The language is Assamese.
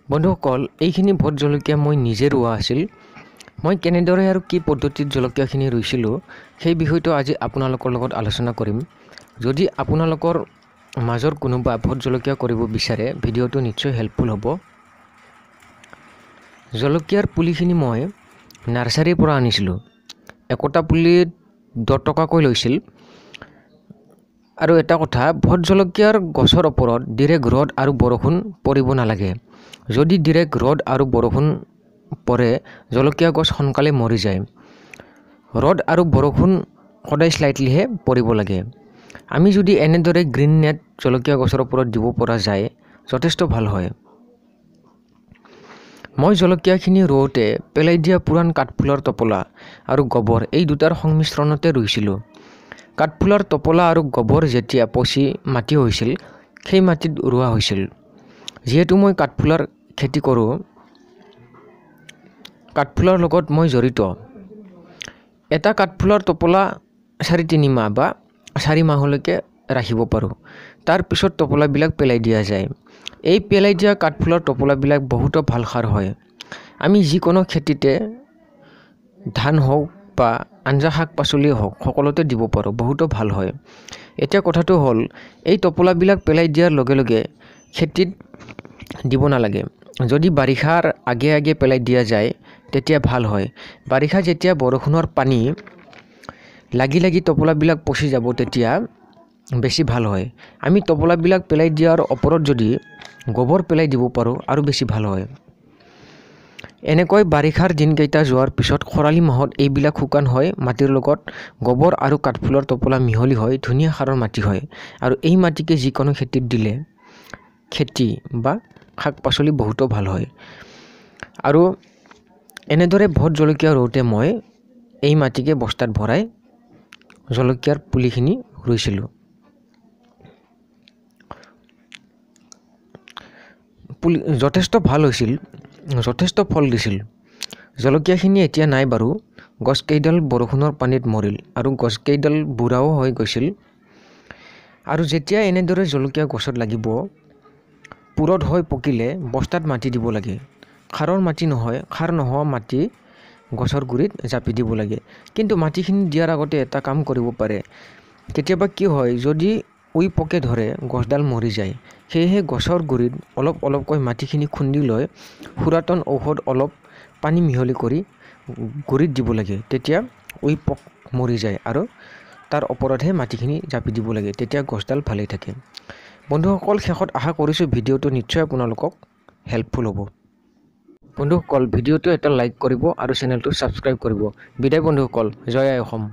বন্ধুসকল, এইখিনি ভোট জলকীয়া মই নিজে ৰোৱা আছিল। মই কেনেদৰে আৰু কি পদ্ধতিত জলকীয়াখিনি ৰুইছিলোঁ সেই বিষয়টো আজি আপোনালোকৰ লগত আলোচনা কৰিম। যদি আপোনালোকৰ মাজৰ কোনোবা ভোট জলকীয়া কৰিব বিচাৰে, ভিডিঅ'টো নিশ্চয় হেল্পফুল হ'ব। জলকীয়াৰ পুলিখিনি মই নাৰ্চাৰীৰ পৰা আনিছিলোঁ। একোটা পুলিত 10 টকাকৈ লৈছিল। আৰু এটা কথা, ভোট জলকীয়াৰ গছৰ ওপৰত ডিৰেক্ট ৰ'দ আৰু বৰষুণ পৰিব নালাগে। যদি ডিৰেক্ট ৰ'দ আৰু বৰষুণ পৰে, জলকীয়া গছ সোনকালে মৰি যায়। ৰ'দ আৰু বৰষুণ সদায় শ্লাইটলিহে পৰিব লাগে। আমি যদি এনেদৰে গ্ৰীণ নেট জলকীয়া গছৰ ওপৰত দিব পৰা যায়, যথেষ্ট ভাল হয়। মই জলকীয়াখিনি ৰুওঁতে পেলাই দিয়া পুৰাণ কাঠফুলাৰ টোপোলা আৰু গোবৰ, এই দুটাৰ সংমিশ্ৰণতে ৰুইছিলোঁ। কাঠফুলাৰ টোপোলা আৰু গোবৰ যেতিয়া পচি মাটি হৈছিল, সেই মাটিত ৰোৱা হৈছিল। যিহেতু মই কাঠফুলাৰ খেতি কৰোঁ, কাঠফুলাৰ লগত মই জড়িত। এটা কাঠফুলাৰ টোপোলা 3.5 মাহ বা 4 মাহলৈকে ৰাখিব পাৰোঁ। তাৰপিছত টোপোলাবিলাক পেলাই দিয়া যায়। এই পেলাই দিয়া কাঠফুলাৰ টোপোলাবিলাক বহুতো ভাল সাৰ হয়। আমি যিকোনো খেতিতে, ধান হওক বা আঞ্জা শাক পাচলি হওক, সকলোতে দিব পাৰোঁ, বহুতো ভাল হয়। এতিয়া কথাটো হ'ল, এই টোপোলাবিলাক পেলাই দিয়াৰ লগে লগে খেতিত দিব নালাগে। যদি বাৰিষাৰ আগে আগে পেলাই দিয়া যায়, তেতিয়া ভাল হয়। বাৰিষা যেতিয়া বৰষুণৰ পানী লাগি লাগি টোপোলাবিলাক পচি যাব, তেতিয়া বেছি ভাল হয়। আমি টোপোলাবিলাক পেলাই দিয়াৰ ওপৰত যদি গোবৰ পেলাই দিব পাৰোঁ, আৰু বেছি ভাল হয়। এনেকৈ বাৰিষাৰ দিনকেইটা যোৱাৰ পিছত খৰালি মাহত এইবিলাক শুকান হয়, মাটিৰ লগত গোবৰ আৰু কাঠফুলাৰ টোপোলা মিহলি হৈ ধুনীয়া সাৰৰ মাটি হয়। আৰু এই মাটিকে যিকোনো খেতিত দিলে খেতি বা শাক পাচলি বহুতো ভাল হয়। আৰু এনেদৰে ভোট জলকীয়া ৰুওঁতে মই এই মাটিকে বস্তাত ভৰাই জলকীয়াৰ পুলিখিনি ৰুইছিলোঁ। পুলি যথেষ্ট ভাল হৈছিল, যথেষ্ট ফল দিছিল। জলকীয়াখিনি এতিয়া নাই বাৰু, গছকেইডাল বৰষুণৰ পানীত মৰিল আৰু গছকেইডাল বুঢ়াও হৈ গৈছিল। আৰু যেতিয়া এনেদৰে জলকীয়া গছত লাগিব, পুৰঠ হৈ পকিলে বস্তাত মাটি দিব লাগে। সাৰৰ মাটি নহয়, সাৰ নোহোৱা মাটি গছৰ গুৰিত জাপি দিব লাগে। কিন্তু মাটিখিনি দিয়াৰ আগতে এটা কাম কৰিব পাৰে। কেতিয়াবা কি হয়, যদি উই পোকে ধৰে, গছডাল মৰি যায়। সেয়েহে গছৰ গুৰিত অলপ অলপকৈ মাটিখিনি খুন্দি লৈ পুৰাতন ঔষধ অলপ পানী মিহলি কৰি গুৰিত দিব লাগে। তেতিয়া উই পোক মৰি যায় আৰু তাৰ ওপৰতহে মাটিখিনি জাপি দিব লাগে, তেতিয়া গছডাল ভালেই থাকে। বন্ধুসকল, শেষত আশা কৰিছোঁ ভিডিঅ'টো নিশ্চয় আপোনালোকক হেল্পফুল হ'ব। বন্ধুসকল, ভিডিঅ'টো এটা লাইক কৰিব আৰু চেনেলটো ছাবস্ক্ৰাইব কৰিব। বিদায় বন্ধুসকল, জয় আই অসম।